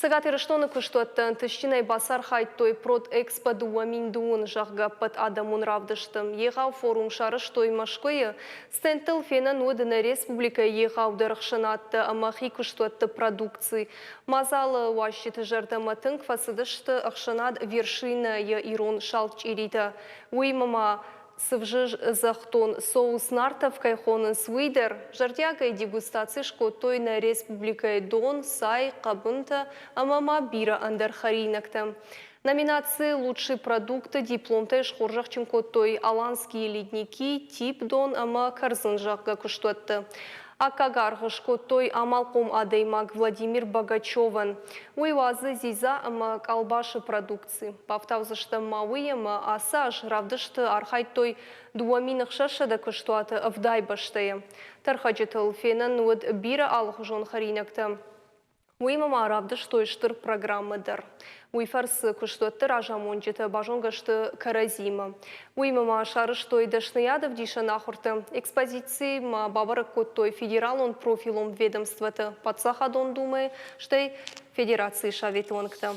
Цӕгат Ирыстоны куыстуӕттӕ ӕнтыстджынӕй бацархайдтой Продэкспо 2010, зӕгъгӕ, ӕппӕтадӕмон равдысты. Егъау форум сарӕзтой Мӕскуыйы. Стендтыл фенӕн уыд нӕ республикӕйы егъаудӕр ӕхсӕнадтӕ ӕмӕ хи куыстуӕтты продукци. Мадзалы уазджыты зӕрдӕмӕ тынг фӕцыдысты ӕхсӕнад Вершина-йы ирон салд чъиритӕ. Уыимӕ ма цывзы-здзӕхдон соус Нартов кӕй хонынц, уый дӕр. Зӕрдиагӕй дегустаци скодтой нӕ республикӕйы дон, цай, хъӕбынтӕ ӕмӕ ма бирӕ ӕндӕр хӕринӕгтӕ. Номинаци «Лучшие продукты» дипломтӕй схорзӕхджын кодтой Аланские ледники, Тип-дон ӕмӕ Кӕрдзын, зӕгъгӕ, куыстуӕтты. Аккаг аргъ скодтой амалхъом адӕймаг Владимир Богачевӕн. Уый уадзы дзидза ӕмӕ къалбасы продукци. Бафтаудзыстӕм ма уый, ӕмӕ ацы аз равдысты архайдтой 2600 куыстуаты 70 бӕстӕйы. Тӕрхӕджытыл фенӕн уыд бирӕ алыхуызон хӕринӕгтӕ. Уыимӕ ма равдыстой стыр программӕ дӕр. Уый фӕрцы куыстуӕтты разамонджытӕ базонгӕ сты кӕрӕдзиимӕ. Уыимӕ ма сарӕзтой дӕсныйадӕвдисӕн ахуыртӕ. Экспозици ма бабӕрӕг кодтой федералон профилон ведомствӕты, Паддзахадон Думӕйы, стӕй Федерацийы Советы уӕнгтӕ.